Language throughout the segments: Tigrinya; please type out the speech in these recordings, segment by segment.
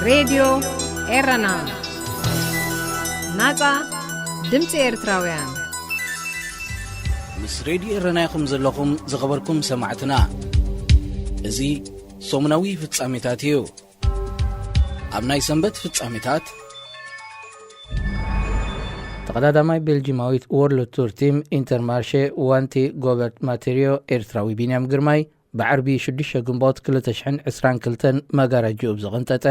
ሬድዮ ኤረና፣ ናጻ ድምጺ ኤርትራውያን። ምስ ሬድዮ ኤረና ኢኹም ዘለኹም፣ ዝኸበርኩም ሰማዕትና። እዚ ሰሙናዊ ፍጻሜታት እዩ። ኣብ ናይ ሰንበት ፍጻሜታት፣ ተቐዳዳማይ ቤልጂማዊት ወርልድ ቱር ቲም ኢንተርማርሼ ዋንቲ ጎበርት ማቴሪዮ ኤርትራዊ ቢንያም ግርማይ ብዓርቢ ሽዱሽተ ግንቦት ክልተ ሽሕን ዕስራን ክልተን መጋረጅኡ ብዝቕንጠጠ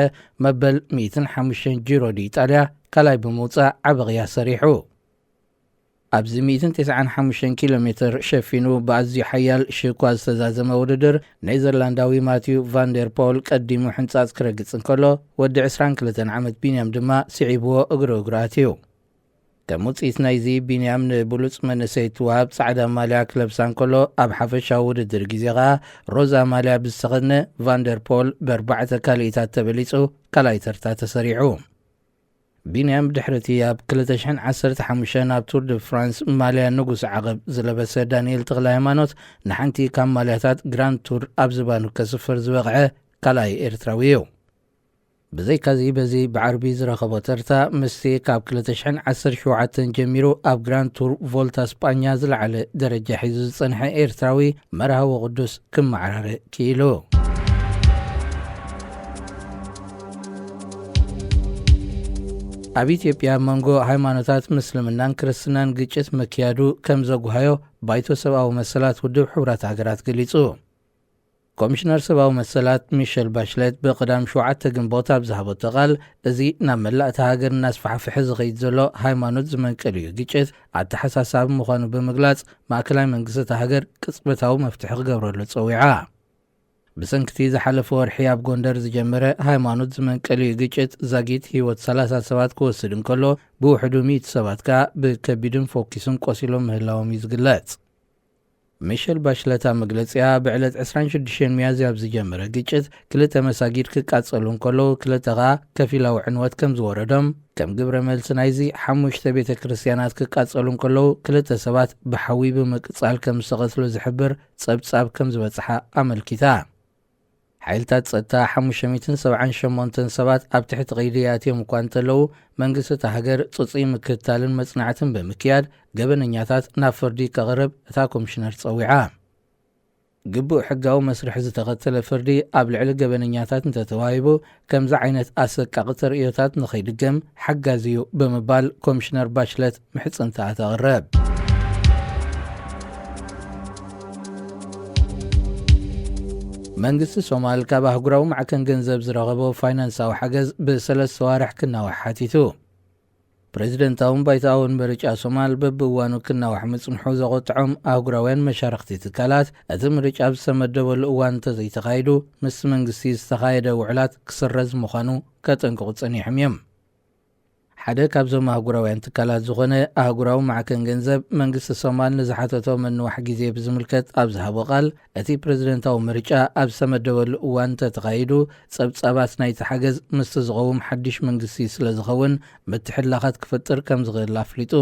መበል ሚእትን ሓሙሽተን ጂሮ ዲ ኢጣልያ ካልኣይ ብምውጻእ ዓቢ ቅያ ሰሪሑ። ኣብዚ ሚእትን ተስዓን ሓሙሽተን ኪሎ ሜትር ሸፊኑ ብኣዝዩ ሓያል ሽኳ ዝተዛዘመ ውድድር፣ ኔዘርላንዳዊ ማቲዩ ቫንደር ፖል ቀዲሙ ሕንጻጽ ክረግጽ እንከሎ፣ ወዲ ዕስራን ክልተን ዓመት ቢንያም ድማ ስዒብዎ እግሩ እግሩ ኣትዩ። ከም ውጽኢት ናይዚ፣ ቢንያም ንብሉጽ መንእሰይ እትወሃብ ጻዕዳ ማልያ ክለብሳ እንከሎ፣ ኣብ ሓፈሻዊ ውድድር ግዜ ኸኣ ሮዛ ማልያ ብዝተኸድነ ቫንደር ፖል ብኣርባዕተ ካልኢታት ተበሊጹ ካልኣይ ተርታ ተሰሪዑ። ቢንያም ድሕሪ እቲ ኣብ ክልተ ሽሕን ዓሰርተ ሓሙሽተን ኣብ ቱር ደ ፍራንስ ማልያ ንጉስ ዓቐብ ዝለበሰ ዳንኤል ተኽለ ሃይማኖት ንሓንቲ ካብ ማልያታት ግራንድ ቱር ኣብ ዝባኑ ከስፍር ዝበቕዐ ካልኣይ ኤርትራዊ እዩ። ብዘይካዚ በዚ ብዓርቢ ዝረኸቦ ተርታ ምስቲ ካብ ክልተ ሽሕን ዓሰርተ ሸውዓተን ጀሚሩ ኣብ ግራንድ ቱር ቮልታ ስጳኛ ዝለዓለ ደረጃ ሒዙ ዝጸንሐ ኤርትራዊ መርሃዊ ቅዱስ ክመዓራረ ክኢሉ። ኣብ ኢትዮጵያ ኣብ መንጎ ሃይማኖታት ምስልምናን ክርስትናን ግጭት ምክያዱ ከም ዘጉሃዮ ባይቶ ሰብኣዊ መሰላት ውድብ ሕቡራት ሃገራት ገሊጹ። ኮሚሽነር ሰብኣዊ መሰላት ሚሸል ባሽለት ብቐዳም ሸውዓተ ግንቦት ኣብ ዝሃበቶ ቃል፣ እዚ ናብ መላእ እታ ሃገር እናስፋሕፍሐ ዝኸይድ ዘሎ ሃይማኖት ዝመንቀል እዩ ግጭት ኣተሓሳሳቢ ምዃኑ ብምግላጽ፣ ማእከላይ መንግስቲ እታ ሃገር ቅጽበታዊ መፍትሒ ክገብረሉ ጸዊዓ። ብሰንክቲ ዝሓለፈ ወርሒ ኣብ ጎንደር ዝጀመረ ሃይማኖት ዝመንቀል እዩ ግጭት ዛጊት ህይወት ሰላሳ ሰባት ክወስድ እንከሎ፣ ብውሕዱ ሚእቲ ሰባት ከኣ ብከቢድን ፎኪስን ቆሲሎም ምህላዎም እዩ ዝግለጽ። ሚሸል ባሽለት ኣብ መግለጺኣ፣ ብዕለት ዕስራን ሽዱሽተን ሚያዝያ ኣብ ዝጀመረ ግጭት ክልተ መሳጊድ ክቃጸሉ እንከለዉ፣ ክልተ ኸኣ ከፊላዊ ዕንወት ከም ዝወረዶም፣ ከም ግብረ መልሲ ናይዚ ሓሙሽተ ቤተ ክርስትያናት ክቃጸሉ እንከለዉ፣ ክልተ ሰባት ብሓዊ ብምቅጻል ከም ዝተቐትሉ ዝሕብር ጸብጻብ ከም ዝበጽሓ ኣመልኪታ። ሓይልታት ጸጥታ ሓሙሽተ ሚእትን ሰብዓን ሸሞንተን ሰባት ኣብ ትሕቲ ቀይዲ ኣትዮም እኳ እንተለዉ፣ መንግስቲ እታ ሃገር ጽጹይ ምክትታልን መጽናዕትን ብምክያድ፣ ገበነኛታት ናብ ፍርዲ ከቕርብ እታ ኮሚሽነር ጸዊዓ። ግቡእ ሕጋዊ መስርሕ ዝተኸተለ ፍርዲ ኣብ ልዕሊ ገበነኛታት እንተተዋሂቡ፣ ከምዚ ዓይነት ኣሰቃቒ ተርእዮታት ንኸይድገም ሓጋዚ እዩ ብምባል ኮሚሽነር ባሽለት ምሕጽንታኣ ተቕርብ። መንግስቲ ሶማል ካብ ኣህጉራዊ ማዕከን ገንዘብ ዝረኸቦ ፋይናንሳዊ ሓገዝ ብሰለስተ ዋርሕ ክናዋሕ ሓቲቱ። ፕሬዚደንታውን ባይቶኣውን ምርጫ ሶማል በብእዋኑ ክናዋሕ ምጽንሑ ዘቖጥዖም ኣህጉራውያን መሻርኽቲ ትካላት፣ እቲ ምርጫ ኣብ ዝተመደበሉ እዋን እንተዘይተኻይዱ፣ ምስ መንግስቲ ዝተኻየደ ውዕላት ክስረዝ ምዃኑ ከጠንቅቑ ጸኒሖም እዮም። ሓደ ካብዞም ኣህጉራውያን ትካላት ዝኾነ ኣህጉራዊ ማዕከን ገንዘብ፣ መንግስቲ ሶማል ንዝሓተቶ ምንዋሕ ግዜ ብዝምልከት ኣብ ዝሃቦ ቃል፣ እቲ ፕሬዚደንታዊ ምርጫ ኣብ ዝተመደበሉ እዋን እንተተኻይዱ፣ ጸብጻባት ናይቲ ሓገዝ ምስቲ ዝቐውም ሓድሽ መንግስቲ ስለ ዝኸውን፣ ምትሕልላኻት ክፈጥር ከም ዝኽእል ኣፍሊጡ።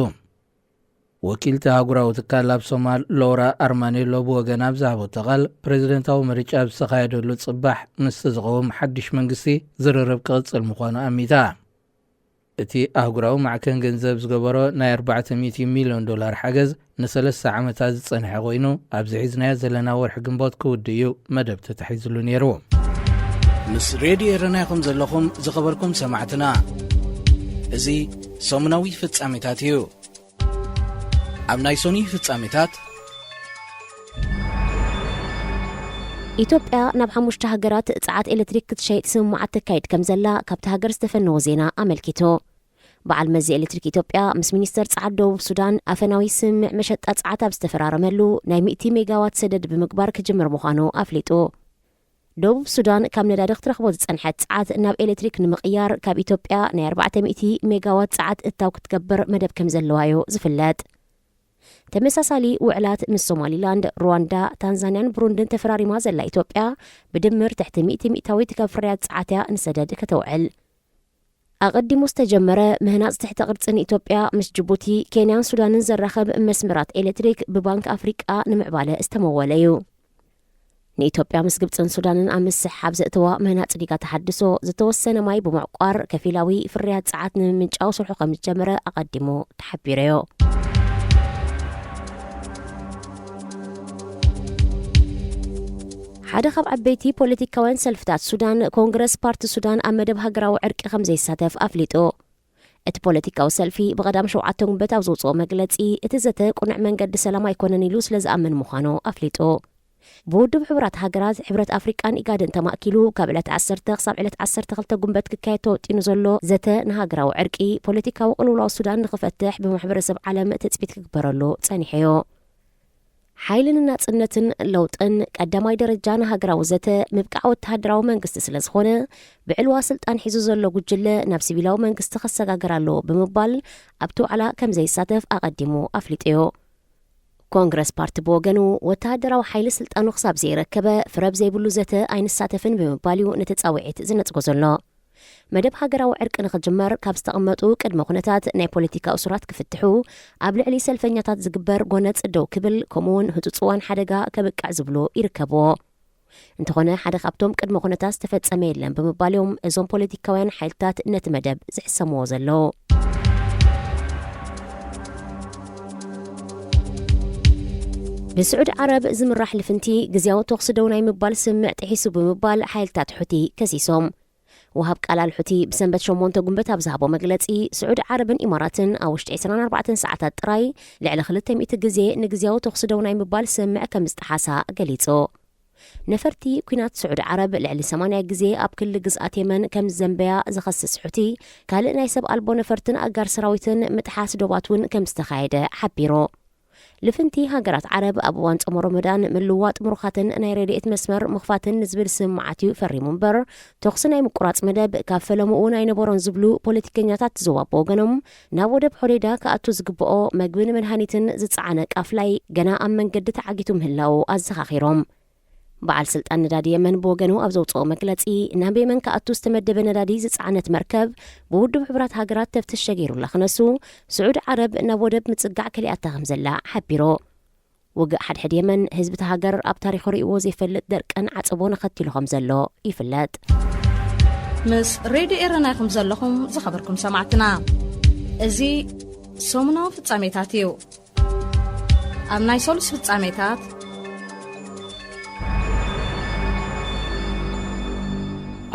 ወኪልቲ ኣህጉራዊ ትካል ኣብ ሶማል፣ ሎራ ኣርማኔሎ፣ ብወገና ኣብ ዝሃበቶ ቃል፣ ፕሬዚደንታዊ ምርጫ ኣብ ዝተኻየደሉ ጽባሕ ምስቲ ዝቐውም ሓድሽ መንግስቲ ዝርርብ ክቕጽል ምዃኑ ኣሚታ። እቲ ኣህጉራዊ ማዕከን ገንዘብ ዝገበሮ ናይ ኣርባዕተ ሚእቲ ሚልዮን ዶላር ሓገዝ ንሰለስተ ዓመታት ዝጸንሐ ኮይኑ፣ ኣብዚ ሒዝናዮ ዘለና ወርሒ ግንቦት ክውድእ እዩ መደብ ተታሒዝሉ ነይሩ። ምስ ሬድዮ ኤረና ኢኹም ዘለኹም ዝኸበርኩም ሰማዕትና። እዚ ሰሙናዊ ፍጻሜታት እዩ። ኣብ ናይ ሶኒ ፍጻሜታት፣ ኢትዮጵያ ናብ ሓሙሽተ ሃገራት ጸዓት ኤሌክትሪክ ክትሸይጥ ስምምዓት ተካይድ ከም ዘላ ካብቲ ሃገር ዝተፈነወ ዜና ኣመልኪቱ። በዓል መዚ ኤሌክትሪክ ኢትዮጵያ ምስ ሚኒስተር ጸዓት ደቡብ ሱዳን ኣፈናዊ ስምምዕ መሸጣ ጸዓት ኣብ ዝተፈራረመሉ ናይ ሚእቲ ሜጋዋት ሰደድ ብምግባር ክጅምር ምዃኑ ኣፍሊጡ። ደቡብ ሱዳን ካብ ነዳዲ ክትረኽቦ ዝጸንሐት ጸዓት ናብ ኤሌክትሪክ ንምቕያር ካብ ኢትዮጵያ ናይ ኣርባዕተ ሚእቲ ሜጋዋት ጸዓት እታው ክትገብር መደብ ከም ዘለዋ እዩ ዝፍለጥ። ተመሳሳሊ ውዕላት ምስ ሶማሊላንድ፣ ሩዋንዳ፣ ታንዛንያን ብሩንድን ተፈራሪማ ዘላ ኢትዮጵያ፣ ብድምር ትሕቲ ሚእቲ ሚእታዊት ካብ ፍርያት ጸዓትያ ንሰደድ ከተውዕል። ኣቐዲሙ ዝተጀመረ ምህናጽ ትሕተ ቅርጺ ንኢትዮጵያ ምስ ጅቡቲ፣ ኬንያን ሱዳንን ዘራኸብ መስመራት ኤሌክትሪክ ብባንክ ኣፍሪቃ ንምዕባለ ዝተመወለ እዩ። ንኢትዮጵያ ምስ ግብጽን ሱዳንን ኣብ ምስሕሓብ ዘእተዋ ምህናጽ ዲጋ ተሓድሶ፣ ዝተወሰነ ማይ ብምዕቋር ከፊላዊ ፍርያት ጸዓት ንምምንጫው ስርሑ ከም ዝጀመረ ኣቐዲሙ ተሓቢሩዮ። ሓደ ካብ ዓበይቲ ፖለቲካውያን ሰልፍታት ሱዳን፣ ኮንግረስ ፓርቲ ሱዳን፣ ኣብ መደብ ሃገራዊ ዕርቂ ከም ዘይሳተፍ ኣፍሊጡ። እቲ ፖለቲካዊ ሰልፊ ብቐዳም ሸውዓተ ጉንበት ኣብ ዘውጽኦ መግለጺ፣ እቲ ዘተ ቅኑዕ መንገዲ ሰላም ኣይኮነን ኢሉ ስለ ዝኣምን ምዃኑ ኣፍሊጡ። ብውድብ ሕቡራት ሃገራት፣ ሕብረት ኣፍሪቃን ኢጋድን ተማእኪሉ፣ ካብ ዕለት ዓሰርተ ክሳብ ዕለት ዓሰርተ ክልተ ጉንበት ክካየድ ተወጢኑ ዘሎ ዘተ ንሃገራዊ ዕርቂ፣ ፖለቲካዊ ቅልውላው ሱዳን ንኽፈትሕ ብማሕበረሰብ ዓለም ትጽቢት ክግበረሉ ጸኒሑዮ። ሓይልን ናጽነትን ለውጥን ቀዳማይ ደረጃ ንሃገራዊ ዘተ ምብቃዕ ወተሃደራዊ መንግስቲ ስለ ዝኾነ፣ ብዕልዋ ስልጣን ሒዙ ዘሎ ጉጅለ ናብ ሲቪላዊ መንግስቲ ከሰጋገር ኣለዎ ብምባል ኣብቲ ዋዕላ ከም ዘይሳተፍ ኣቐዲሙ ኣፍሊጡዮ። ኮንግረስ ፓርቲ ብወገኑ፣ ወተሃደራዊ ሓይሊ ስልጣኑ ክሳብ ዘይረከበ ፍረብ ዘይብሉ ዘተ ኣይንሳተፍን ብምባል እዩ ነቲ ጻውዒት ዝነጽጎ ዘሎ። መደብ ሃገራዊ ዕርቂ ንኽጅመር ካብ ዝተቐመጡ ቅድመ ኩነታት፣ ናይ ፖለቲካ እሱራት ክፍትሑ፣ ኣብ ልዕሊ ሰልፈኛታት ዝግበር ጎነጽ ደው ክብል፣ ከምኡውን ህጹጽ እዋን ሓደጋ ከብቅዕ ዝብሉ ይርከብዎ። እንተኾነ፣ ሓደ ካብቶም ቅድመ ኩነታት ዝተፈጸመ የለን ብምባል እዮም እዞም ፖለቲካውያን ሓይልታት ነቲ መደብ ዝሕሰምዎ ዘለዉ። ብስዑዲ ዓረብ ዝምራሕ ልፍንቲ፣ ግዝያዊ ተኹሲ ደው ናይ ምባል ስምምዕ ጥሒሱ ብምባል ሓይልታት ሑቲ ከሲሶም። ወሃብ ቃል ኣልሑቲ ብሰንበት ሸሞንተ ጉንበት ኣብ ዝሃቦ መግለጺ፣ ስዑዲ ዓረብን ኢማራትን ኣብ ውሽጢ ዕስራን ኣርባዕተን ሰዓታት ጥራይ ልዕሊ ክልተ ሚእቲ ግዜ ንግዝያዊ ተኹሲ ደው ናይ ምባል ስምምዕ ከም ዝጠሓሳ ገሊጹ። ነፈርቲ ኲናት ስዑዲ ዓረብ ልዕሊ ሰማንያ ግዜ ኣብ ክሊ ግዝኣት የመን ከም ዝዘንበያ ዝኸስስ ሑቲ፣ ካልእ ናይ ሰብ ኣልቦ ነፈርትን ኣጋር ሰራዊትን ምጥሓስ ዶባት እውን ከም ዝተኻየደ ሓቢሩ። ልፍንቲ ሃገራት ዓረብ ኣብ እዋን ጾመ ሮመዳን ምልዋጥ ምሩኻትን ናይ ረድኤት መስመር ምኽፋትን ንዝብል ስምምዓት እዩ ፈሪሙ እምበር፣ ተኹሲ ናይ ምቁራጽ መደብ ካብ ፈለምኡ ኣይነበሮን ዝብሉ ፖለቲከኛታት፣ ትዘዋብ ብወገኖም፣ ናብ ወደብ ሖዴዳ ክኣቱ ዝግብኦ መግብን መድሃኒትን ዝጸዓነ ቃፍላይ ገና ኣብ መንገዲ ተዓጊቱ ምህላዉ ኣዘኻኺሮም። በዓል ስልጣን ነዳዲ የመን ብወገኑ ኣብ ዘውጽኦ መግለጺ፣ ናብ የመን ክኣቱ ዝተመደበ ነዳዲ ዝጸዓነት መርከብ ብውድብ ሕቡራት ሃገራት ተፍትሽ ተገይሩላ ክነሱ፣ ስዑዲ ዓረብ ናብ ወደብ ምጽጋዕ ከሊኣታ ከም ዘላ ሓቢሩ። ውግእ ሓድሕድ የመን፣ ህዝቢ እታ ሃገር ኣብ ታሪኹ ርእይዎ ዘይፈልጥ ደርቅን ዓጸቦን ኣኸቲሉ ከም ዘሎ ይፍለጥ። ምስ ሬድዮ ኤረና ኢኹም ዘለኹም፣ ዝኸበርኩም ሰማዕትና። እዚ ሰሙናዊ ፍጻሜታት እዩ። ኣብ ናይ ሰሉስ ፍጻሜታት፣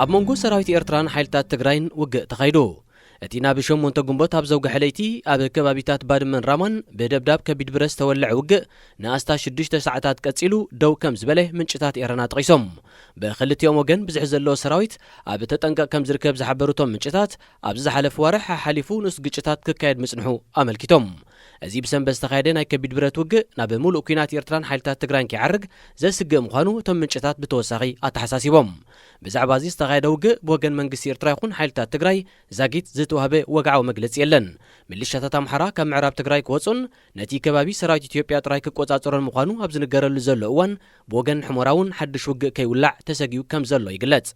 ኣብ መንጎ ሰራዊት ኤርትራን ሓይልታት ትግራይን ውግእ ተኻይዱ። እቲ ናብ ሸሞንተ ጉንቦት ኣብ ዘውግሐ ለይቲ ኣብ ከባቢታት ባድመን ራማን ብደብዳብ ከቢድ ብረት ዝተወልዐ ውግእ ንኣስታት ሽዱሽተ ሰዓታት ቀጺሉ ደው ከም ዝበለ ምንጭታት ኤረና ጠቒሶም። ብክልቲኦም ወገን ብዝሒ ዘለዎ ሰራዊት ኣብ ተጠንቀቕ ከም ዝርከብ ዝሓበሩ እቶም ምንጭታት፣ ኣብዚ ዝሓለፈ ወርሒ ሓሓሊፉ ንኡስ ግጭታት ክካየድ ምጽንሑ ኣመልኪቶም። እዚ ብሰንበት ዝተኻየደ ናይ ከቢድ ብረት ውግእ ናብ ምሉእ ኲናት ኤርትራን ሓይልታት ትግራይን ከይዓርግ ዘስግእ ምዃኑ እቶም ምንጭታት ብተወሳኺ ኣተሓሳሲቦም። ብዛዕባ እዚ ዝተኻየደ ውግእ ብወገን መንግስቲ ኤርትራ ይኹን ሓይልታት ትግራይ ዛጊት ዝተዋህበ ወግዓዊ መግለጺ የለን። ሚሊሻታት ኣምሓራ ካብ ምዕራብ ትግራይ ክወጹን ነቲ ከባቢ ሰራዊት ኢትዮጵያ ጥራይ ክቆጻጸሮን ምዃኑ ኣብ ዝንገረሉ ዘሎ እዋን፣ ብወገን ሑመራ እውን ሓድሽ ውግእ ከይውላዕ ተሰጊኡ ከም ዘሎ ይግለጽ።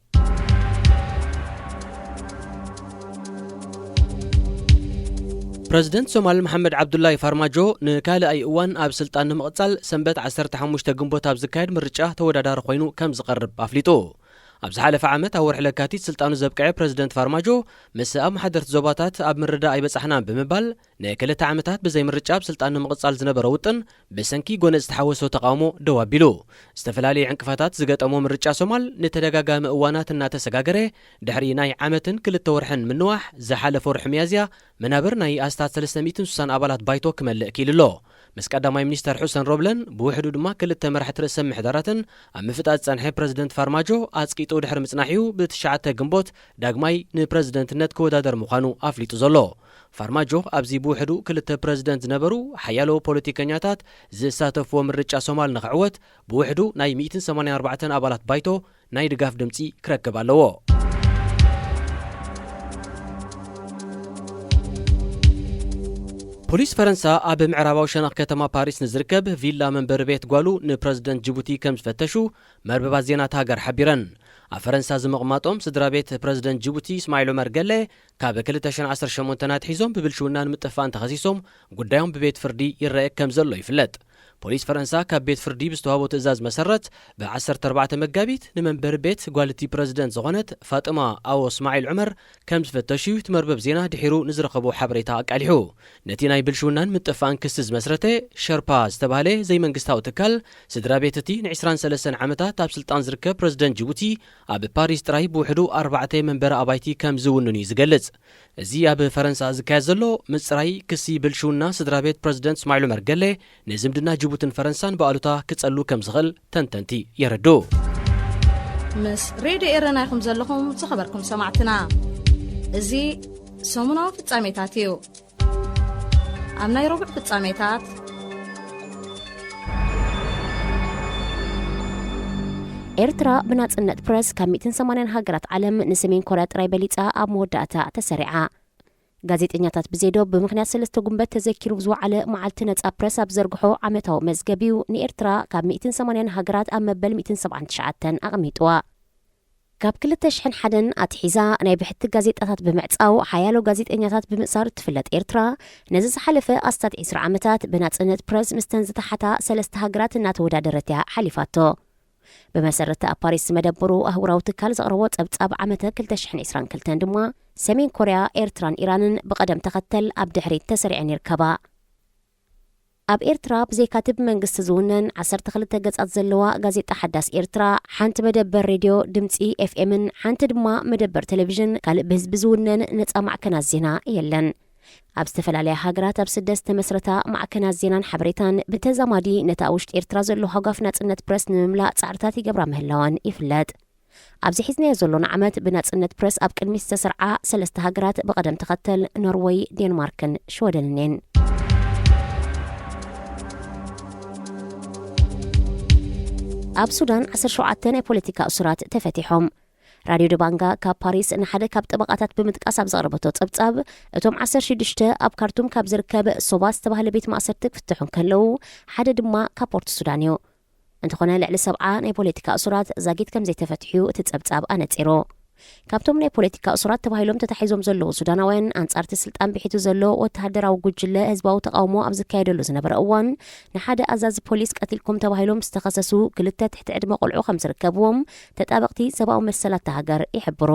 ፕረዚደንት ሶማል መሓመድ ዓብዱላይ ፋርማጆ ንካልኣይ እዋን ኣብ ስልጣን ንምቕጻል ሰንበት ዓሰርተ ሓሙሽተ ግንቦት ኣብ ዝካየድ ምርጫ ተወዳዳሪ ኮይኑ ከም ዝቐርብ ኣፍሊጡ። ኣብ ዝሓለፈ ዓመት ኣብ ወርሒ ለካቲት ስልጣኑ ዘብቅዐ ፕረዚደንት ፋርማጆ፣ ምስ ኣመሓደርቲ ዞባታት ኣብ ምርዳእ ኣይበጻሕናን ብምባል፣ ንክልተ ዓመታት ብዘይ ምርጫ ኣብ ስልጣን ንምቕጻል ዝነበሮ ውጥን ብሰንኪ ጎነጽ ዝተሓወሶ ተቓውሞ ደው ኣቢሉ። ዝተፈላለዩ ዕንቅፋታት ዝገጠሞ ምርጫ ሶማል ንተደጋጋሚ እዋናት እናተሰጋገረ፣ ድሕሪ ናይ ዓመትን ክልተ ወርሕን ምንዋሕ፣ ዝሓለፈ ወርሒ ሚያዝያ መናብር ናይ ኣስታት ሰለስተ ሚእትን ስሳን ኣባላት ባይቶ ክመልእ ክኢሉ ኣሎ። ምስ ቀዳማይ ሚኒስተር ሑሰን ሮብለን ብውሕዱ ድማ ክልተ መራሕቲ ርእሰ ምሕደራትን ኣብ ምፍጣጥ ዝጸንሐ ፕረዚደንት ፋርማጆ ኣጽቂጡ ድሕሪ ምጽናሕ'ዩ ብትሽዓተ ግንቦት ዳግማይ ንፕረዚደንትነት ክወዳደር ምዃኑ ኣፍሊጡ ዘሎ። ፋርማጆ ኣብዚ ብውሕዱ ክልተ ፕረዚደንት ዝነበሩ ሓያሎ ፖለቲከኛታት ዝሳተፍዎ ምርጫ ሶማል ንኽዕወት ብውሕዱ ናይ ሚእትን ሰማንያን ኣርባዕተን ኣባላት ባይቶ ናይ ድጋፍ ድምጺ ክረክብ ኣለዎ። ፖሊስ ፈረንሳ ኣብ ምዕራባዊ ሸነኽ ከተማ ፓሪስ ንዝርከብ ቪላ መንበሪ ቤት ጓሉ ንፕረዚደንት ጅቡቲ ከም ዝፈተሹ መርበባት ዜና እታ ሃገር ሓቢረን። ኣብ ፈረንሳ ዝምቕማጦም ስድራ ቤት ፕረዚደንት ጅቡቲ እስማዒል ዑመር ገለ፣ ካብ ክልተ ሽሕን ዓሰርተ ሸሞንተን ኣትሒዞም ብብልሽውናን ምጥፋእን ተኸሲሶም ጉዳዮም ብቤት ፍርዲ ይረአ ከም ዘሎ ይፍለጥ። ፖሊስ ፈረንሳ ካብ ቤት ፍርዲ ብዝተዋህቦ ትእዛዝ መሰረት፣ ብ ዓሰርተ ኣርባዕተ መጋቢት ንመንበሪ ቤት ጓልቲ ፕረዚደንት ዝኾነት ፋጥማ ኣዎ እስማዒል ዑመር ከም ዝፈተሹ እዩ እቲ መርበብ ዜና ድሒሩ ንዝረኸቦ ሓበሬታ ኣቃሊሑ። ነቲ ናይ ብልሽውናን ምጥፋእን ክሲ ዝመስረተ ሸርፓ ዝተባህለ ዘይመንግስታዊ ትካል፣ ስድራ ቤት እቲ ን23 ዓመታት ኣብ ስልጣን ዝርከብ ፕረዚደንት ጅቡቲ፣ ኣብ ፓሪስ ጥራይ ብውሕዱ ኣርባዕተ መንበሪ ኣባይቲ ከም ዝውንን እዩ ዝገልጽ። እዚ ኣብ ፈረንሳ ዝካየድ ዘሎ ምጽራይ ክሲ ብልሽውና ስድራ ቤት ፕረዚደንት እስማዒል ዑመር ገለ፣ ንዝምድና ጅቡትን ፈረንሳን ብኣሉታ ክጸሉ ከም ዝኽእል ተንተንቲ የረድኡ። ምስ ሬድዮ ኤረና ኢኹም ዘለኹም ዝኸበርኩም ሰማዕትና። እዚ ሰሙናዊ ፍጻሜታት እዩ። ኣብ ናይ ረቡዕ ፍጻሜታት፣ ኤርትራ ብናጽነት ፕረስ ካብ ሚእትን ሰማንያን ሃገራት ዓለም ንሰሜን ኮርያ ጥራይ በሊጻ ኣብ መወዳእታ ተሰሪዓ። ጋዜጠኛታት ብዜዶ ብምኽንያት ሰለስተ ጉንበት ተዘኪሩ ዝወዓለ መዓልቲ ነጻ ፕረስ ኣብ ዘርግሖ ዓመታዊ መዝገብ እዩ ንኤርትራ ካብ ሚእትን ሰማንያን ሃገራት ኣብ መበል ሚእትን ሰብዓን ትሽዓተን ኣቐሚጥዋ። ካብ ክልተ ሽሕን ሓደን ኣትሒዛ ናይ ብሕቲ ጋዜጣታት ብምዕጻው ሓያሎ ጋዜጠኛታት ብምእሳር እትፍለጥ ኤርትራ፣ ነዚ ዝሓለፈ ኣስታት ዕስራ ዓመታት ብናጽነት ፕረስ ምስተን ዝተሓታ ሰለስተ ሃገራት እናተወዳደረት እያ ሓሊፋቶ። ብመሰረት ኣብ ፓሪስ ዝመደበሩ ኣህጉራዊ ትካል ዘቕረቦ ጸብጻብ ዓመተ ክልተ ሽሕን ዕስራን ክልተን ድማ፣ ሰሜን ኮርያ፣ ኤርትራን ኢራንን ብቐደም ተኸተል ኣብ ድሕሪት ተሰሪዐን ይርከባ። ኣብ ኤርትራ ብዘይካቲ ብመንግስቲ ዝውነን ዓሰርተ ክልተ ገጻት ዘለዋ ጋዜጣ ሓዳስ ኤርትራ፣ ሓንቲ መደበር ሬድዮ ድምጺ ኤፍኤምን ሓንቲ ድማ መደበር ቴሌቪዥን ካልእ ብህዝቢ ዝውነን ነጻ ማዕከናት ዜና የለን። ኣብ ዝተፈላለያ ሃገራት ኣብ ስደት ዝተመስረታ ማዕከናት ዜናን ሓበሬታን ብተዛማዲ ነታ ኣብ ውሽጢ ኤርትራ ዘሎ ሃጓፍ ናጽነት ፕረስ ንምምላእ ጻዕርታት ይገብራ ምህላወን ይፍለጥ። ኣብዚ ሒዝናዮ ዘሎና ዓመት ብናጽነት ፕረስ ኣብ ቅድሚት ዝተሰርዓ ሰለስተ ሃገራት ብቐደም ተኸተል ኖርወይ፣ ዴንማርክን ሽወደንን እየን። ኣብ ሱዳን ዓሰርተ ሸውዓተ ናይ ፖለቲካ እሱራት ተፈቲሖም። ራድዮ ደባንጋ ካብ ፓሪስ ንሓደ ካብ ጠበቓታት ብምጥቃስ ኣብ ዘቕረበቶ ጸብጻብ፣ እቶም ዓሰርተ ሽዱሽተ ኣብ ካርቱም ካብ ዝርከብ ሶባ ዝተባህለ ቤት ማእሰርቲ ክፍትሑ እንከለዉ፣ ሓደ ድማ ካብ ፖርት ሱዳን እዩ። እንተኾነ፣ ልዕሊ ሰብዓ ናይ ፖለቲካ እሱራት ዛጊት ከም ዘይተፈትሑ እቲ ጸብጻብ ኣነጺሩ። ካብቶም ናይ ፖለቲካ እሱራት ተባሂሎም ተታሒዞም ዘለዉ ሱዳናውያን፣ ኣንጻርቲ ስልጣን ብሒቱ ዘሎ ወተሃደራዊ ጉጅለ ህዝባዊ ተቓውሞ ኣብ ዝካየደሉ ዝነበረ እዋን፣ ንሓደ ኣዛዚ ፖሊስ ቀቲልኩም ተባሂሎም ዝተኸሰሱ ክልተ ትሕቲ ዕድመ ቆልዑ ከም ዝርከብዎም ተጣበቕቲ ሰብኣዊ መሰላት እታ ሃገር ይሕብሩ።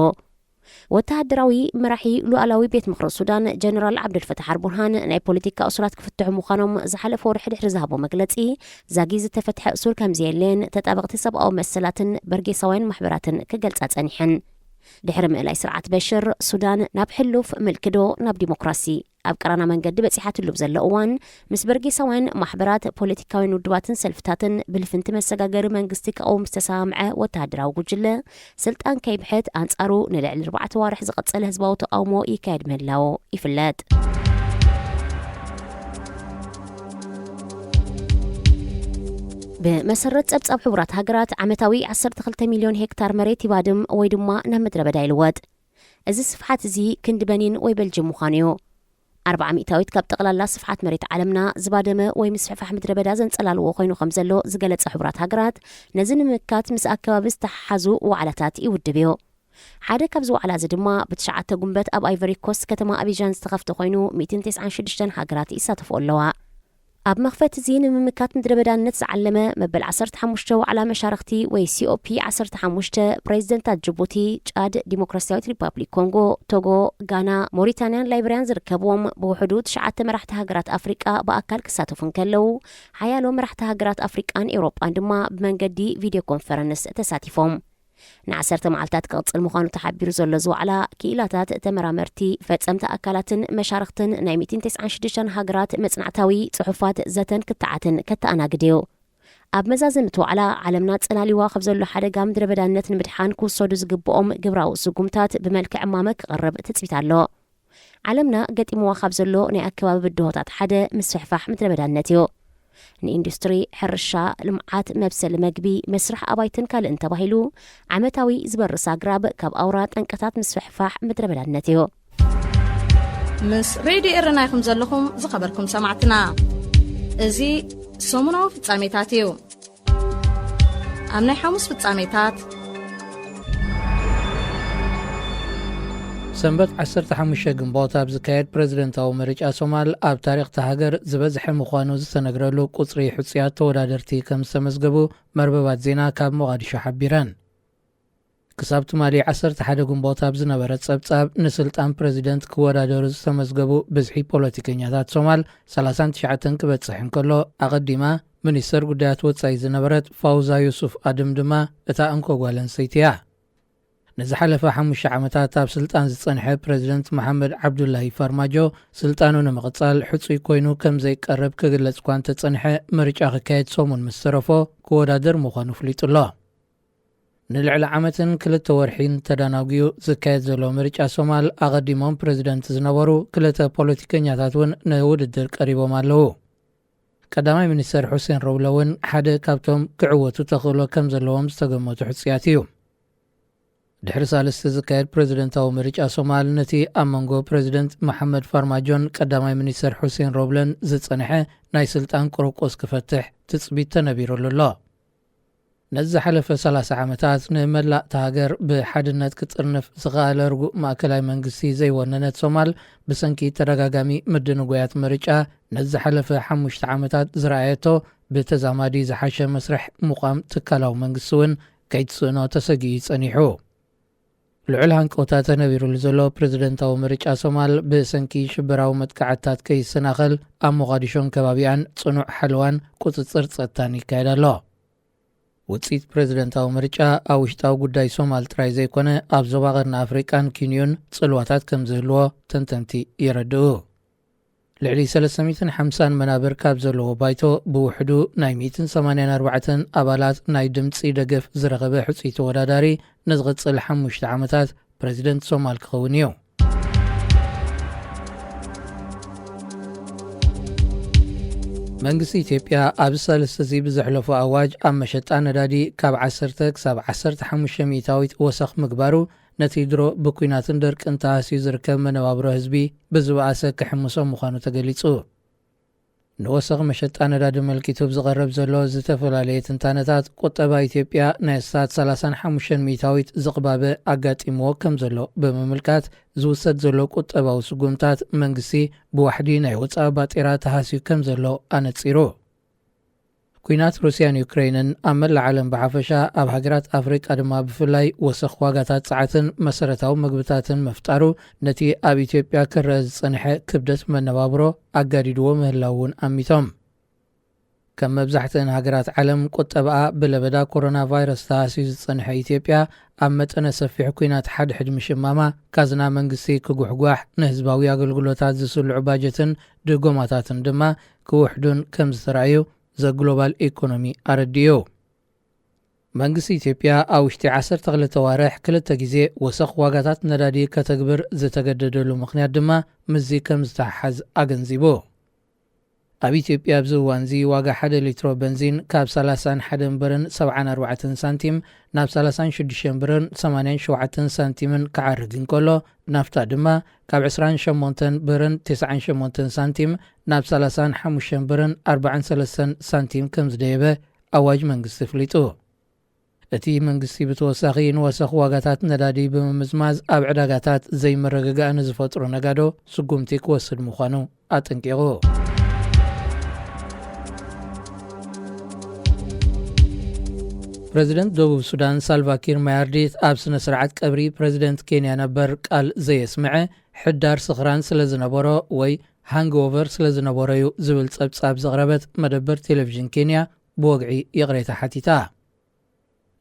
ወተሃደራዊ መራሒ ሉዓላዊ ቤት ምኽሪ ሱዳን ጀነራል ዓብደልፈታሕ ኣልቡርሃን ናይ ፖለቲካ እሱራት ክፍትሑ ምዃኖም ዝሓለፈ ወርሒ ድሕሪ ዝሃቦ መግለጺ፣ ዛጊ ዝተፈትሐ እሱር ከም ዘየለየን ተጣበቕቲ ሰብኣዊ መሰላትን በርጌሳውያን ማሕበራትን ክገልጻ ጸኒሐን። ድሕሪ ምእላይ ስርዓት በሽር፣ ሱዳን ናብ ሕሉፍ ምልኪ ዶ ናብ ዲሞክራሲ ኣብ ቀራና መንገዲ በጺሓትሉ ኣብ ዘሎ እዋን፣ ምስ በርጌሳውያን ማሕበራት፣ ፖለቲካውያን ውድባትን ሰልፍታትን ብልፍንቲ መሰጋገሪ መንግስቲ ክቐውም ዝተሰማምዐ ወተሃደራዊ ጉጅለ፣ ስልጣን ከይብሕት ኣንጻሩ ንልዕሊ ኣርባዕተ ኣዋርሕ ዝቐጸለ ህዝባዊ ተቓውሞ ይካየድ ምህላዉ ይፍለጥ። ብመሰረት ጸብጻብ ሕቡራት ሃገራት፣ ዓመታዊ ዓሰርተ ክልተ ሚልዮን ሄክታር መሬት ይባድም ወይ ድማ ናብ ምድረ በዳ ይልወጥ። እዚ ስፍሓት እዚ ክንዲ በኒን ወይ በልጅም ምዃኑ እዩ። ኣርብዓ ሚእታዊት ካብ ጠቕላላ ስፍሓት መሬት ዓለምና ዝባደመ ወይ ምስፍሕፋሕ ምድረ በዳ ዘንጸላልዎ ኮይኑ ከም ዘሎ ዝገለጸ ሕቡራት ሃገራት፣ ነዚ ንምምካት ምስ ኣከባቢ ዝተሓሓዙ ዋዕላታት ይውድብ እዩ። ሓደ ካብዚ ዋዕላ እዚ ድማ ብትሽዓተ ጉንበት ኣብ ኣይቨሪ ኮስት ከተማ ኣቢጃን ዝተኸፍተ ኮይኑ፣ ሚእትን ተስዓን ሽዱሽተን ሃገራት ይሳተፍኦ ኣለዋ። ኣብ መኽፈቲ እዚ ንምምካት ምድረ በዳነት ዝዓለመ መበል ዓሰርተ ሓሙሽተ ዋዕላ መሻርኽቲ ወይ ሲኦፒ ዓሰርተ ሓሙሽተ፣ ፕሬዚደንታት ጅቡቲ፣ ጫድ፣ ዲሞክራሲያዊት ሪፓብሊክ ኮንጎ፣ ቶጎ፣ ጋና፣ ሞሪታንያን ላይበርያን ዝርከብዎም ብውሕዱ ትሽዓተ መራሕቲ ሃገራት ኣፍሪቃ ብኣካል ክሳተፉ እንከለዉ፣ ሓያሎ መራሕቲ ሃገራት ኣፍሪቃን ኤውሮጳን ድማ ብመንገዲ ቪድዮ ኮንፈረንስ ተሳቲፎም። ንዓሰርተ መዓልታት ክቕጽል ምዃኑ ተሓቢሩ ዘሎ እዚ ዋዕላ፣ ክኢላታት፣ ተመራመርቲ፣ ፈጸምቲ ኣካላትን መሻርኽትን ናይ ሚእትን ተስዓን ሽዱሽተን ሃገራት መጽናዕታዊ ጽሑፋት፣ ዘተን ክትዓትን ከተኣናግድ እዩ። ኣብ መዛዘሚ እቲ ዋዕላ፣ ዓለምና ጸላሊዋ ካብ ዘሎ ሓደጋ ምድረ በዳነት ንምድሓን ክውሰዱ ዝግብኦም ግብራዊ ስጉምታት ብመልክዕ እማመ ክቐርብ ትጽቢት ኣሎ። ዓለምና ገጢምዋ ካብ ዘሎ ናይ ኣከባቢ ብድሆታት ሓደ ምስፍሕፋሕ ምድረ በዳነት እዩ። ንኢንዱስትሪ፣ ሕርሻ፣ ልምዓት፣ መብሰሊ መግቢ፣ መስርሕ ኣባይትን ካልእን ተባሂሉ ዓመታዊ ዝበርስ ኣግራብ ካብ ኣውራ ጠንቅታት ምስፍሕፋሕ ምድረ በዳነት እዩ። ምስ ሬድዮ ኤረና ኢኹም ዘለኹም ዝኸበርኩም ሰማዕትና። እዚ ሰሙናዊ ፍጻሜታት እዩ። ኣብ ናይ ሓሙስ ፍጻሜታት፣ ሰንበት ዓሰርተ ሓሙሽተ ግንቦት ኣብ ዝካየድ ፕረዚደንታዊ ምርጫ ሶማል፣ ኣብ ታሪኽ እታ ሃገር ዝበዝሐ ምዃኑ ዝተነግረሉ ቁጽሪ ሕጹያት ተወዳደርቲ ከም ዝተመዝገቡ መርበባት ዜና ካብ ሞቓዲሾ ሓቢረን። ክሳብ ትማሊ ዓሰርተ ሓደ ግንቦት ኣብ ዝነበረ ጸብጻብ፣ ንስልጣን ፕረዚደንት ክወዳደሩ ዝተመዝገቡ ብዝሒ ፖለቲከኛታት ሶማል ሰላሳን ትሽዓተን ክበጽሕ እንከሎ፣ ኣቐዲማ ሚኒስተር ጉዳያት ወጻኢ ዝነበረት ፋውዛ ዩሱፍ ኣድም ድማ እታ እንኮ ጓል ኣንስተይቲ እያ። ንዝሓለፈ ሓሙሽተ ዓመታት ኣብ ስልጣን ዝጸንሐ ፕረዚደንት መሓመድ ዓብዱላሂ ፋርማጆ፣ ስልጣኑ ንምቕጻል ሕጹይ ኮይኑ ከም ዘይቀርብ ክግለጽ እኳ እንተጸንሐ፣ ምርጫ ክካየድ ሰሙን ምስ ተረፎ ክወዳደር ምዃኑ ኣፍሊጡ ኣሎ። ንልዕሊ ዓመትን ክልተ ወርሒን ተዳናጒዩ ዝካየድ ዘሎ ምርጫ ሶማል፣ ኣቐዲሞም ፕረዚደንት ዝነበሩ ክልተ ፖለቲከኛታት እውን ንውድድር ቀሪቦም ኣለዉ። ቀዳማይ ሚኒስተር ሑሴን ሮብለ እውን ሓደ ካብቶም ክዕወቱ ተኽእሎ ከም ዘለዎም ዝተገመቱ ሕጹያት እዩ። ድሕሪ ሳልስቲ ዝካየድ ፕረዚደንታዊ ምርጫ ሶማል፣ ነቲ ኣብ መንጎ ፕረዚደንት መሓመድ ፋርማጆን ቀዳማይ ሚኒስተር ሑሴን ሮብለን ዝጸንሐ ናይ ስልጣን ቁርቁስ ክፈትሕ ትጽቢት ተነቢሩሉ ኣሎ። ነዚ ዝሓለፈ ሰላሳ ዓመታት ንመላእ እታ ሃገር ብሓድነት ክጥርንፍ ዝኸኣለ ርጉእ ማእከላይ መንግስቲ ዘይወነነት ሶማል፣ ብሰንኪ ተደጋጋሚ ምድንጓያት ምርጫ፣ ነዚ ዝሓለፈ ሓሙሽተ ዓመታት ዝረኣየቶ ብተዛማዲ ዝሓሸ መስርሕ ምቋም ትካላዊ መንግስቲ እውን ከይትስእኖ ተሰጊኡ ጸኒሑ። ልዑል ሃንቀውታ ተነቢሩሉ ዘሎ ፕረዚደንታዊ ምርጫ ሶማል፣ ብሰንኪ ሽበራዊ መጥቃዕትታት ከይሰናኸል፣ ኣብ ሞቓዲሾን ከባቢኣን ጽኑዕ ሓለዋን ቁጽጽር ጸጥታን ይካየድ ኣሎ። ውጽኢት ፕረዚደንታዊ ምርጫ ኣብ ውሽጣዊ ጉዳይ ሶማል ጥራይ ዘይኮነ፣ ኣብ ዞባ ቀርኒ ኣፍሪቃን ኪንዮን ጽልዋታት ከም ዝህልዎ ተንተንቲ የረድኡ። ልዕሊ ሰለስተ ሚእትን ሓምሳን መናብር ካብ ዘለዎ ባይቶ፣ ብውሕዱ ናይ ሚእትን ሰማንያን ኣርባዕተን ኣባላት ናይ ድምጺ ደገፍ ዝረኸበ ሕጹይ ተወዳዳሪ፣ ንዝቕጽል ሓሙሽተ ዓመታት ፕረዚደንት ሶማል ክኸውን እዩ። መንግስቲ ኢትዮጵያ ኣብዚ ሳልስቲ እዚ ብዘሕለፎ ኣዋጅ፣ ኣብ መሸጣ ነዳዲ ካብ ዓሰርተ ክሳብ ዓሰርተ ሓሙሽተ ሚእታዊት ወሰኽ ምግባሩ፣ ነቲ ድሮ ብኲናትን ደርቅን ተሃስዩ ዝርከብ መነባብሮ ህዝቢ ብዝበኣሰ ክሕምሶ ምዃኑ ተገሊጹ። ንወሰኽ መሸጣ ነዳዲ ኣመልኪቱ ኣብ ዝቐርብ ዘሎ ዝተፈላለየ ትንታነታት፣ ቁጠባ ኢትዮጵያ ናይ ኣስታት ሰላሳን ሓሙሽተን ሚእታዊት ዝቕባበ ኣጋጢምዎ ከም ዘሎ ብምምልካት፣ ዝውሰድ ዘሎ ቁጠባዊ ስጉምታት መንግስቲ ብዋሕዲ ናይ ወጻኢ ባጤራ ተሃስዩ ከም ዘሎ ኣነጺሩ። ኲናት ሩስያን ዩክሬንን ኣብ መላእ ዓለም ብሓፈሻ፣ ኣብ ሃገራት ኣፍሪቃ ድማ ብፍላይ፣ ወሰኽ ዋጋታት ጸዓትን መሰረታዊ መግብታትን ምፍጣሩ፣ ነቲ ኣብ ኢትዮጵያ ክረአ ዝጸንሐ ክብደት መነባብሮ ኣጋዲድዎ ምህላው እውን ኣሚቶም። ከም መብዛሕትአን ሃገራት ዓለም፣ ቁጠባኣ ብለበዳ ኮሮና ቫይረስ ተሃስዩ ዝጸንሐ ኢትዮጵያ፣ ኣብ መጠነ ሰፊሕ ኲናት ሓድሕድ ምሽማማ፣ ካዝና መንግስቲ ክጉሕጓሕ፣ ንህዝባዊ ኣገልግሎታት ዝስልዑ ባጀትን ድጎማታትን ድማ ክውሕዱን ከም ዝተራእዩ ዘ ግሎባል ኢኮኖሚ ኣረዲኡ። መንግስቲ ኢትዮጵያ ኣብ ውሽጢ ዓሰርተ ክልተ ዋርሕ ክልተ ግዜ ወሰኽ ዋጋታት ነዳዲ ከተግብር ዝተገደደሉ ምኽንያት ድማ ምስዚ ከም ዝተሓሓዝ ኣገንዚቡ። ኣብ ኢትዮጵያ ኣብዚ እዋንዚ ዋጋ ሓደ ሊትሮ በንዚን ካብ ሰላሳን ሓደን ብርን ሰብዓን ኣርባዕተን ሳንቲም ናብ ሰላሳን ሽዱሽተን ብርን ሰማንያን ሸውዓተን ሳንቲምን ክዓርግ እንከሎ፣ ናፍታ ድማ ካብ ዕስራን ሸሞንተን ብርን ተስዓን ሸሞንተን ሳንቲም ናብ ሰላሳን ሓሙሽተን ብርን ኣርባዓን ሰለስተን ሳንቲም ከም ዝደየበ ኣዋጅ መንግስቲ ኣፍሊጡ። እቲ መንግስቲ ብተወሳኺ፣ ንወሰኽ ዋጋታት ነዳዲ ብምምዝማዝ፣ ኣብ ዕዳጋታት ዘይምርግጋእ ንዝፈጥሩ ነጋዶ ስጉምቲ ክወስድ ምዃኑ ኣጠንቂቑ። ፕረዚደንት ደቡብ ሱዳን ሳልቫኪር ማያርዲት ኣብ ስነ ስርዓት ቀብሪ ፕረዚደንት ኬንያ ነበር ቃል ዘየስምዐ፣ ሕዳር ስኽራን ስለ ዝነበሮ ወይ ሃንግኦቨር ስለ ዝነበሮ እዩ ዝብል ጸብጻብ ዘቕረበት መደበር ቴሌቪዥን ኬንያ ብወግዒ ይቕሬታ ሓቲታ።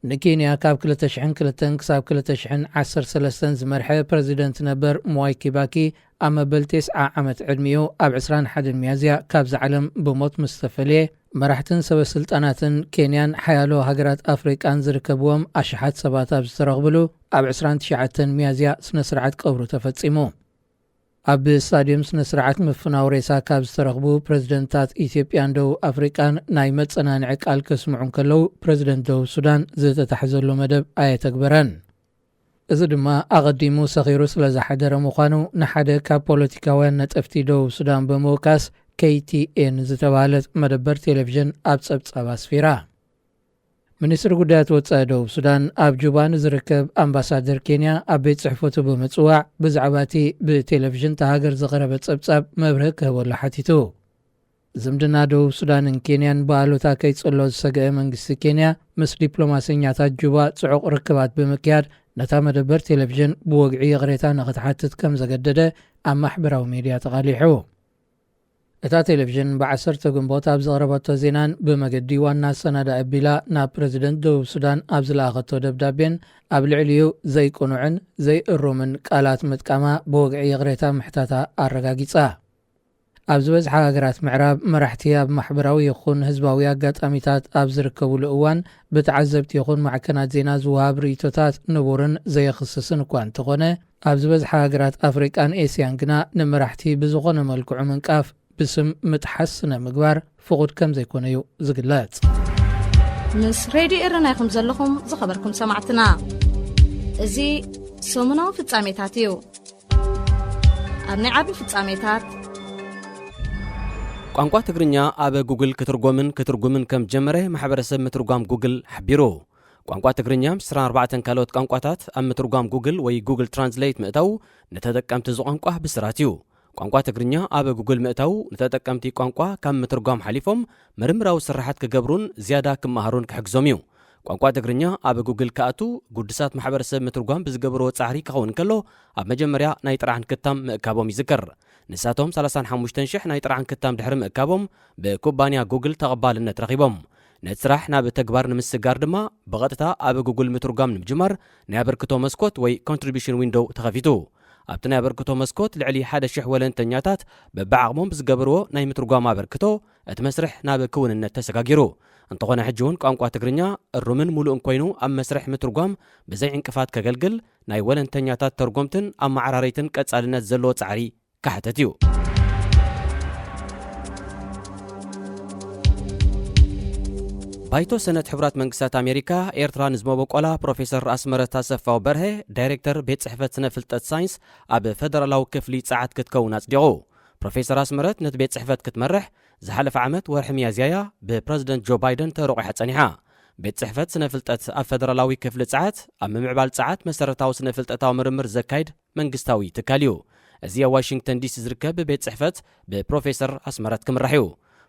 ንኬንያ ካብ ክልተ ሽሕን ክልተን ክሳብ ክልተ ሽሕን ዓሰርተ ሰለስተን ዝመርሐ ፕረዚደንት ነበር ምዋይ ኪባኪ፣ ኣብ መበል ተስዓ ዓመት ዕድሚኡ ኣብ ዕስራን ሓደን ሚያዝያ ካብዛ ዓለም ብሞት ምስ ተፈልየ፣ መራሕትን ሰበ ስልጣናትን ኬንያን ሓያሎ ሃገራት ኣፍሪቃን ዝርከብዎም ኣሽሓት ሰባት ኣብ ዝተረኽብሉ፣ ኣብ ዕስራን ትሽዓተን ሚያዝያ ስነ ስርዓት ቀብሩ ተፈጺሙ። ኣብ ስታድየም ስነ ስርዓት ምፍናው ሬሳ ካብ ዝተረኽቡ ፕረዚደንታት ኢትዮጵያን ደቡብ ኣፍሪቃን ናይ መጸናንዒ ቃል ከስምዑ እንከለዉ፣ ፕረዚደንት ደቡብ ሱዳን ዝተታሕዘሉ መደብ ኣየተግበረን። እዚ ድማ ኣቐዲሙ ሰኺሩ ስለ ዝሓደረ ምዃኑ፣ ንሓደ ካብ ፖለቲካውያን ነጠፍቲ ደቡብ ሱዳን ብምውካስ፣ ኬይ ቲ ኤን ዝተባህለት መደበር ቴሌቪዥን ኣብ ጸብጻብ ኣስፊራ። ሚኒስትሪ ጉዳያት ወጻኢ ደቡብ ሱዳን ኣብ ጁባ ንዝርከብ ኣምባሳደር ኬንያ ኣብ ቤት ጽሕፈቱ ብምጽዋዕ፣ ብዛዕባ እቲ ብቴሌቪዥን እታ ሃገር ዝቐረበ ጸብጻብ መብርሂ ክህበሉ ሓቲቱ። ዝምድና ደቡብ ሱዳንን ኬንያን ብኣሉታ ከይጽሎ ዝሰግአ መንግስቲ ኬንያ፣ ምስ ዲፕሎማሰኛታት ጁባ ጽዑቕ ርክባት ብምክያድ፣ ነታ መደበር ቴሌቪዥን ብወግዒ ይቕሬታ ንኽትሓትት ከም ዘገደደ ኣብ ማሕበራዊ ሜድያ ተቓሊሑ። እታ ቴሌቪዥን ብ10 ግንቦት ኣብ ዘቕረበቶ ዜናን ብመገዲ ዋና ኣሰናዳኢ ኣቢላ ናብ ፕረዚደንት ደቡብ ሱዳን ኣብ ዝለኣኸቶ ደብዳቤን ኣብ ልዕሊኡ ዘይቅኑዕን ዘይእሩምን ቃላት ምጥቃማ ብወግዒ ይቕሬታ ምሕታታ ኣረጋጊጻ። ኣብ ዝበዝሓ ሃገራት ምዕራብ መራሕቲ ኣብ ማሕበራዊ ይኹን ህዝባዊ ኣጋጣሚታት ኣብ ዝርከቡሉ እዋን ብተዓዘብቲ ይኹን ማዕከናት ዜና ዝወሃብ ርእይቶታት ንቡርን ዘየኽስስን እኳ እንተኾነ፣ ኣብ ዝበዝሓ ሃገራት ኣፍሪቃን ኤስያን ግና ንመራሕቲ ብዝኾነ መልክዑ ምንቃፍ ብስም ምጥሓስ ስነ ምግባር ፍቑድ ከም ዘይኮነ እዩ ዝግለጽ። ምስ ሬድዮ ኤረና ኢኹም ዘለኹም ዝኸበርኩም ሰማዕትና። እዚ ሰሙናዊ ፍጻሜታት እዩ። ኣብ ናይ ዓቢ ፍጻሜታት ቋንቋ ትግርኛ ኣብ ጉግል ክትርጎምን ክትርጉምን ከም ጀመረ ማሕበረሰብ ምትርጓም ጉግል ሓቢሩ። ቋንቋ ትግርኛ ምስ 24 ካልኦት ቋንቋታት ኣብ ምትርጓም ጉግል ወይ ጉግል ትራንስሌት ምእታው ንተጠቀምቲ እዚ ቋንቋ ብስራት እዩ። ቋንቋ ትግርኛ ኣብ ጉግል ምእታው ንተጠቀምቲ ቋንቋ ካብ ምትርጓም ሓሊፎም ምርምራዊ ስራሓት ክገብሩን ዝያዳ ክመሃሩን ክሕግዞም እዩ። ቋንቋ ትግርኛ ኣብ ጉግል ክኣቱ ጉድሳት ማሕበረሰብ ምትርጓም ብዝገብርዎ ጻዕሪ ክኸውን ከሎ ኣብ መጀመርያ ናይ ጥራሕ ንክታም ምእካቦም ይዝከር። ንሳቶም 35,000 ናይ ጥራሕ ንክታም ድሕሪ ምእካቦም ብኩባንያ ጉግል ተቐባልነት ረኺቦም። ነቲ ስራሕ ናብ ተግባር ንምስጋር ድማ ብቐጥታ ኣብ ጉግል ምትርጓም ንምጅማር ናይ ኣበርክቶ መስኮት ወይ ኮንትሪቢሽን ዊንዶው ተኸፊቱ። ኣብቲ ናይ ኣበርክቶ መስኮት ልዕሊ 1,000 ወለንተኛታት በብዓቕሞም ብዝገበርዎ ናይ ምትርጓም ኣበርክቶ እቲ መስርሕ ናብ ክውንነት ተሰጋጊሩ። እንተኾነ ሕጂ እውን ቋንቋ ትግርኛ እሩምን ሙሉእን ኮይኑ ኣብ መስርሕ ምትርጓም ብዘይ ዕንቅፋት ከገልግል ናይ ወለንተኛታት ተርጎምትን ኣመዓራረይትን ቀጻልነት ዘለዎ ጻዕሪ ክሓተት እዩ። ባይቶ ሰነት ሕቡራት መንግስታት ኣሜሪካ ኤርትራ ንዝመበቆላ ፕሮፌሰር ኣስመረት ኣሰፋው በርሀ ዳይሬክተር ቤት ጽሕፈት ስነ ፍልጠት ሳይንስ ኣብ ፈደራላዊ ክፍሊ ጸዓት ክትከውን ኣጽዲቑ። ፕሮፌሰር ኣስመረት ነቲ ቤት ጽሕፈት ክትመርሕ ዝሓለፈ ዓመት ወርሒ ሚያዝያ እያ ብፕረዚደንት ጆ ባይደን ተረቑሓ ጸኒሓ። ቤት ጽሕፈት ስነ ፍልጠት ኣብ ፈደራላዊ ክፍሊ ጸዓት ኣብ ምምዕባል ጸዓት መሰረታዊ ስነ ፍልጠታዊ ምርምር ዘካይድ መንግስታዊ ትካል እዩ። እዚ ኣብ ዋሽንግተን ዲሲ ዝርከብ ቤት ጽሕፈት ብፕሮፌሰር ኣስመረት ክምራሕ እዩ።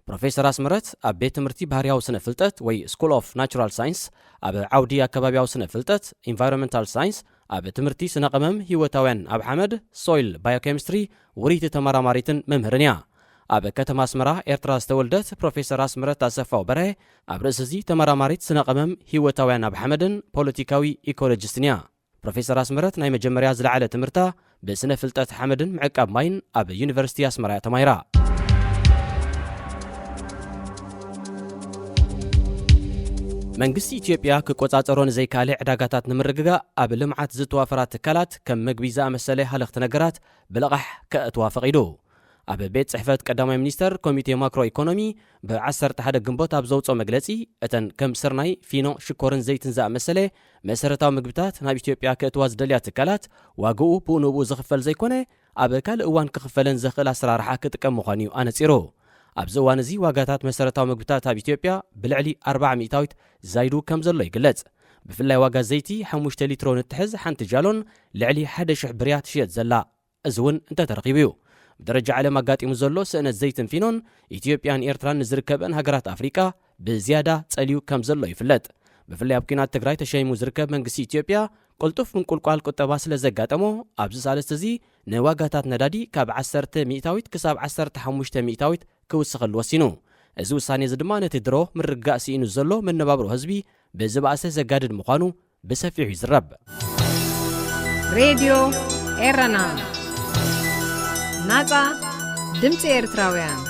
ፕሮፌሰር ኣስመረት ኣብ ቤት ትምህርቲ ባህርያዊ ስነ ፍልጠት ወይ ስኩል ኦፍ ናቹራል ሳይንስ፣ ኣብ ዓውዲ ኣከባቢያዊ ስነ ፍልጠት ኢንቫይሮንመንታል ሳይንስ፣ ኣብ ትምህርቲ ስነ ቀመም ህይወታውያን ኣብ ሓመድ ሶይል ባዮኬሚስትሪ ውርይቲ ተመራማሪትን መምህርን እያ። ኣብ ከተማ ኣስመራ ኤርትራ ዝተወልደት ፕሮፌሰር ኣስመረት ኣሰፋው በርሀ ኣብ ርእሲ እዚ ተመራማሪት ስነ ቀመም ህይወታውያን ኣብ ሓመድን ፖለቲካዊ ኢኮሎጂስትን እያ። ፕሮፌሰር ኣስመረት ናይ መጀመርያ ዝለዓለ ትምህርታ ብስነ ፍልጠት ሓመድን ምዕቃብ ማይን ኣብ ዩኒቨርሲቲ ኣስመራ እያ ተማሂራ። መንግስቲ ኢትዮጵያ ክቆጻጸሮ ንዘይካለ ዕዳጋታት ንምርግጋእ ኣብ ልምዓት ዝተዋፈራ ትካላት ከም ምግቢ ዝኣመሰለ ሃለኽቲ ነገራት ብልቓሕ ከእትዋ ፈቒዱ። ኣብ ቤት ጽሕፈት ቀዳማይ ሚኒስተር ኮሚቴ ማክሮ ኢኮኖሚ ብ11 ግንቦት ኣብ ዘውፅኦ መግለጺ፣ እተን ከም ስርናይ፣ ፊኖ፣ ሽኮርን ዘይትን ዝኣመሰለ መሰረታዊ ምግብታት ናብ ኢትዮጵያ ክእትዋ ዝደልያ ትካላት ዋግኡ ብኡ ንብኡ ዝኽፈል ዘይኮነ ኣብ ካልእ እዋን ክኽፈለን ዘኽእል ኣሰራርሓ ክጥቀም ምዃኑ እዩ ኣነጺሩ። ኣብዚ እዋን እዚ ዋጋታት መሰረታዊ ምግብታት ኣብ ኢትዮጵያ ብልዕሊ ኣርብዓ ሚእታዊት ዛይዱ ከም ዘሎ ይግለጽ። ብፍላይ ዋጋ ዘይቲ ሓሙሽተ ሊትሮ ንትሕዝ ሓንቲ ጃሎን ልዕሊ ሓደ ሽሕ ብርያ ትሽየጥ ዘላ፣ እዚ እውን እንተተረኺቡ እዩ። ብደረጃ ዓለም ኣጋጢሙ ዘሎ ስእነት ዘይትን ፊኖን ኢትዮጵያን ኤርትራን ንዝርከበን ሃገራት ኣፍሪቃ ብዝያዳ ጸልዩ ከም ዘሎ ይፍለጥ። ብፍላይ ኣብ ኲናት ትግራይ ተሸይሙ ዝርከብ መንግስቲ ኢትዮጵያ ቅልጡፍ ምንቁልቋል ቁጠባ ስለ ዘጋጠሞ ኣብዚ ሳልስቲ እዚ ንዋጋታት ነዳዲ ካብ ዓሰርተ ሚእታዊት ክሳብ ዓሰርተ ሓሙሽተ ሚእታዊት ክውስኸሉ ወሲኑ። እዚ ውሳኔ እዚ ድማ ነቲ ድሮ ምርግጋእ ስኢኑ ዘሎ መነባብሮ ህዝቢ ብዝባእሰ ዘጋድድ ምዃኑ ብሰፊሑ ይዝረብ። ሬድዮ ኤረና፣ ናጻ ድምጺ ኤርትራውያን።